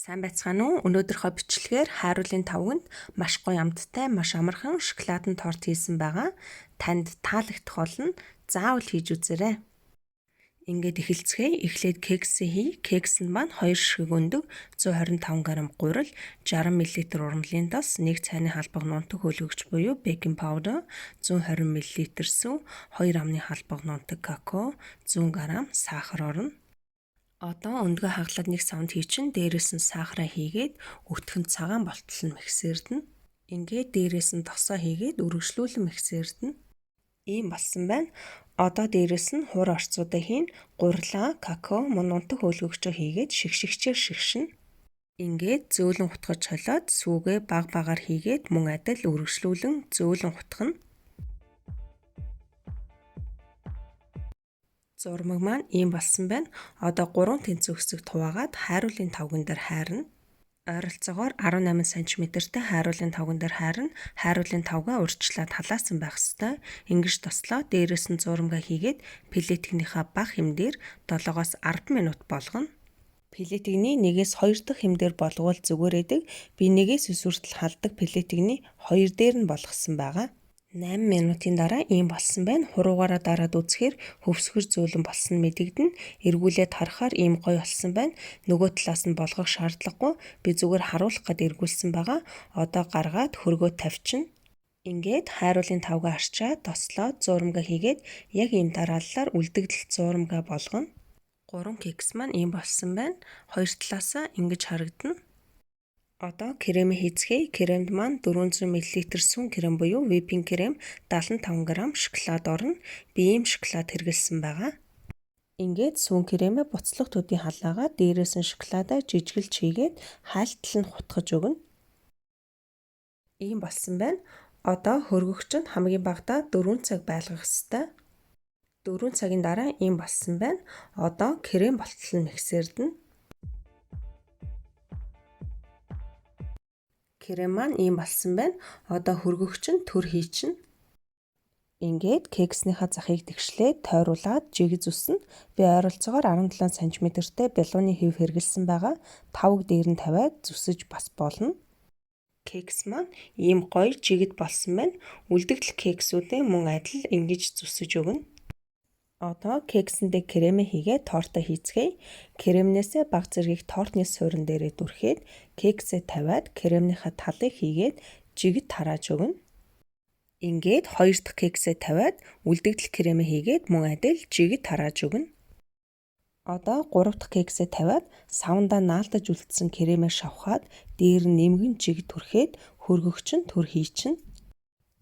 Сайн байцгаана уу? Өнөөдрийнхөө бичлэгээр хайруулын тавганд маш гоё амттай, маш амархан шоколадын торт хийсэн байгаа. Танд таалагдах болно. Заавал хийж үзээрэй. Ингээд эхэлцгээе. Эхлээд кексээ хий. Кекс нь маань 2 ширхэг өндөг, 125 г гурил, 60 мл ургамлын тос, 1 цайны халбаг нунтаг хөлгөгч буюу baking powder, 120 мл сүү, 2 амны халбаг нунтаг какао, 100 г сахар орно. Одоо өндгөө хаглаад нэг савнд хийчин, дээрээс нь сахараа хийгээд өтгөн цагаан болтол нь миксердэнэ. Ингээд дээрээс нь тосоо хийгээд өргөжлүүлэн миксердэнэ. Ийм болсон байна. Одоо дээрээс нь хур орцуудаа хийн, гурлаа, какао, мөн нунтаг хөөлгөгчөө хийгээд шигшигчээр шигшинэ. Ингээд зөөлөн хутгаж холиод сүүгээ баг багаар хийгээд мөн адил өргөжлүүлэн зөөлөн хутгана. Зурмаг маань ийм болсон байна. Одоо 3 тэнцүү хэсэг хуваагаад хайруулын тавган дээр хайрна. Ойролцоогоор 18 см-тэй хайруулын тавган дээр хайрна. Хайруулын тавгаа урьдчилаад халаасан байх ёстой. Ингэж тослоо. Дээрээс нь зурмгаа хийгээд плиткнийхаа бага хэмдээр 7-оос 10 минут болгоно. Плиткний 1-ээс 2 дахь хэмдээр болговол зүгээр эдэг. Би 1-ээс 9 хүртэл халдаг плиткний 2 дээр нь болгосон байгаа. 8 минутын дараа ийм болсон байна. Хуруугаараа дараад үзэхээр хөвсгөр зөөлөн болсон нь мэдэгдэнэ. Эргүүлээд харахаар ийм гоё болсон байна. Нөгөө талаас нь болгох шаардлагагүй. Би зүгээр харуулах гээд эргүүлсэн байгаа. Одоо гаргаад хөргөө тавьчихна. Ингээд хайруулын тавгаа арчаад тослоод зуурмгаа хийгээд яг ийм дарааллаар үлдэгдэл зуурмгаа болгоно. 3 кекс маань ийм болсон байна. Хоёр талаасаа ингэж харагдана. Одоо кремээ хийцгээе. Кремд маань 400 мл сүүн крем буюу whipping крем, 75 г шоколад орно. Би ийм шоколад хэрэглэсэн байгаа. Ингээд сүүн кремээ буцлах төдий халаагаад дээрээс нь шоколадаа жижигэлж хийгээд хайлтал нь хутгаж өгнө. Ийм болсон байна. Одоо хөргөгч нь хамгийн багадаа 4 цаг байлгах ёстой. 4 цагийн дараа ийм болсон байна. Одоо крем болтол нь миксердэнэ. Крем маань ийм болсон байна. Одоо хөргөгч нь төр хийчихнэ. Ингээд кекснийхаа захыг тэгшлээд тойруулаад жигэж үснэ. Би ойролцоогоор 17 см-тэй бялууны хэв хэрэглэсэн байгаа. Тавг дээр нь тавиад зүсэж бас болно. Кекс маань ийм гоё жигд болсон байна. Үлдэгдэл кексүүдээ мөн адил ингэж зүсэж өгнө. Одоо кексэндээ кремээ хийгээд тортоо хийцгээе. Кремнээсээ баг зэргийг тортны суурин дээрээ дүрхээд кексээ тавиад кремнийхаа талыг хийгээд жигд тарааж өгнө. Ингээд хоёр дахь кексээ тавиад үлдэгдэл кремээ хийгээд мөн адил жигд тарааж өгнө. Одоо гурав дахь кексээ тавиад савндаа наалдаж үлдсэн кремээ шавхаад дээр нь нэмгэн жигд түрхээд хөргөгч нь төр хийчихнэ.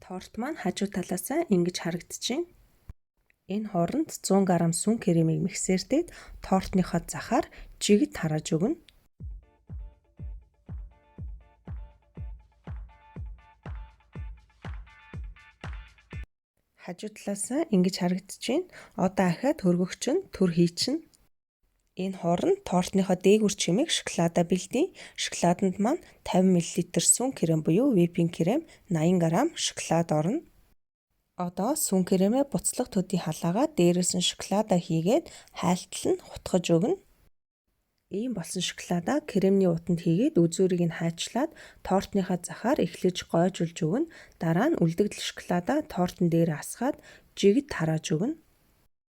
Торт маань хажуу талаасаа ингэж харагдчихэв. Энэ хооронд 100 г сүүн кремийг миксердээд тортныхоо захаар жигд тарааж өгнө. Хажуу талаасаа ингэж харагдчихэв. Одоо ахиад хөргөгч нь төр хийчихнэ. Энэ хооронд тортныхоо дээгүүр чимээг шоколадаа бэлдээе. Шоколаданд маань 50 мл сүүн крем буюу whipping крем, 80 г шоколад орно. Одоо сүүн кремээ буцлах төдий халаагаад дээрээс нь шоколадаа хийгээд хайлтал нь хутгаж өгнө. Ийм болсон шоколадаа кремний утанд хийгээд үзүүрийг нь хайчлаад тортныхаа захаар эхлэж гойжуулж өгнө. Дараа нь үлдэгдэл шоколадаа тортон дээр асгаад жигд тарааж өгнө.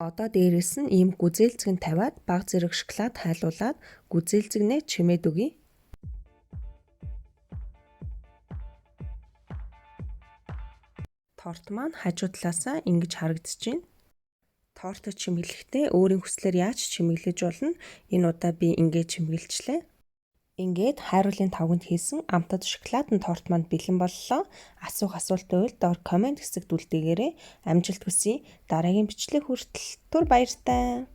Одоо дээрээс нь ийм гүзээлзгэн тавиад баг зэрэг шоколад хайлуулад гүзээлзгэнээ чимээд өгье. Торт маань хажуу талаасаа ингэж харагдчихэв. Тортоо чимэглэхдээ өөрийн хүслээр яаж чимэглэж болно. Энэ удаа би ингэж чимэглэжлээ. Ингээд хайруулын тавганд хийсэн амтад шоколадын торт маань бэлэн боллоо. Асуух асуулт байвал доор коммент хэсэгт үлдээгээрэй. Амжилт хүсье. Дараагийн бичлэг хүртэл түр баяртай.